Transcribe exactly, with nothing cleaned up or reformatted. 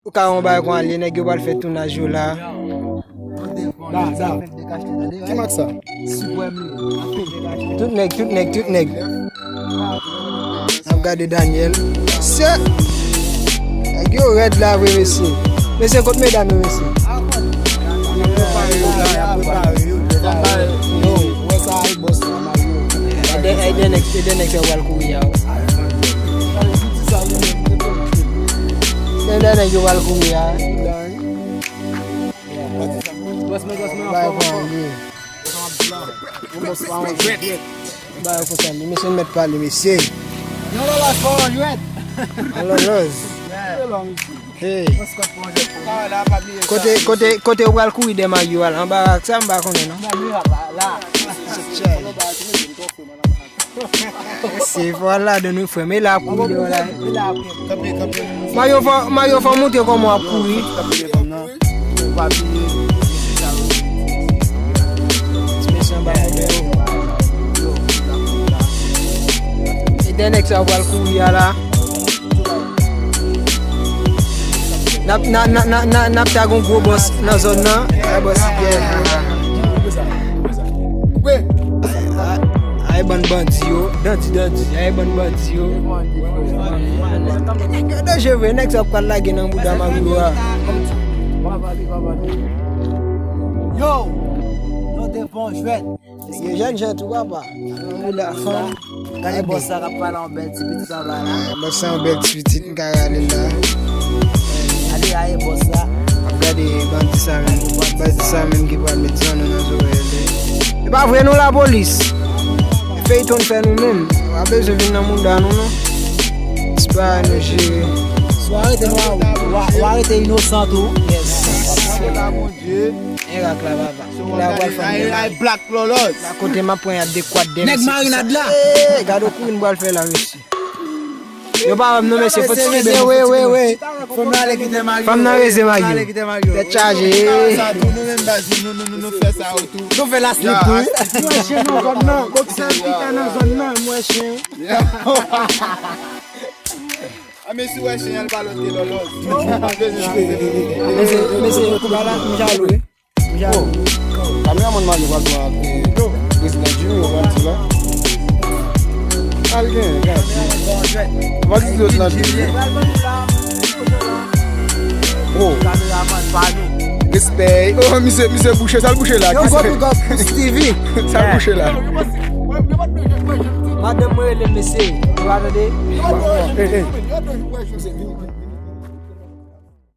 Ou ka wè yon bagay kon ale, nèg yo pral fè tounaj yo la. Ki mak sa? Tout nèg, tout nèg, tout nèg. N ap gade Daniel. Se nèg yo rèd la vre, mesye. Mesye, kot medam yo, mesye? Yo, wè sa, ay, bòs la, Mario. Ede, ede nèg, ede nèg yo pral kouri a, wi. Ede nèg yo pral kouri a. Bay konsa, mesye, mèt pale, mesye. Yon lòlòj, pa yon jwèt. Yon lòlòj. Hey. Kote, kote, kote ou pral kouri dèyè Mario a la? Anba rak sa, m pa konnen, non. Se fò al ladan, wi, frè m. E la ap kouri dèyè w la. Mario, fò, Mario, fò w montre kòman w ap kouri. Ti mesye anba koube yo. E dèyè nèg sa yo pral kouri a la. N ap, n a, n a, n a, n a, n ap tag yon gwo bòs nan zòn nan. Ay, bòs, yeah. Ay, ay, ay, bann bandi yo. Dandi, dandi. Ay, bann bandi yo. Nèg yo danje vre. Nèg sa yo pral lage nan bouda Mario a. Yo! Nou te fè yon jwèt. Yo jèn jan tou, papa. Ou la fanm. Gade bòs la k ap pale yon bèl ti pitit anba la. Bòs la yon bèl ti pitit, m ka rale l la. Gade, gade bòs la. M ap gade bandi sa menm. Bandi sa menm ki pral met zòn nou nan zòrèy li. E pa vre non, lapolis. Feyton fè nou menm. Pa bezwen vin nan mouda nou non. Ti bagay nou jere. Si w arete nou, w a, w arete inosan tou. Yes. Bondye. Erak la, papa. So, la, w ap gade, fanm ay, ay, Black Lolos. La kote m ap pran y ap dekwat de nèg marinad la. Ee, gade w kouri m pral fè la, mesye. Yo pa wè m non, mesye, fò ti mesye, wi, wi, wi. Fanm nan ale kite mari. Fanm nan reze mari. Tèt chaje. Sa tou, nou menm baz, nou, nou, nou, nou fè sa yo tou. Nou fè la slip tou. Mwen chen nan zòn nan, boksè pita nan zòn nan, mwen chen. A, men si w wè chen an, l pa lòt ke Lolos. Mesye, mesye, kou ba la, m jalou, wi. M jalou. Kameramann Mario pral pran ak, eh, prezidan Jimmy, ou pral di la. Al gen, gade. Ou pa di lòt nan di. Oh. Respè. Oh, misye, misye bouche, sa l bouche la? Yo, go big up pou Stevie. Sa l bouche la? Madanm mwen rele m, mesye. Ou pa tande? Eh, eh.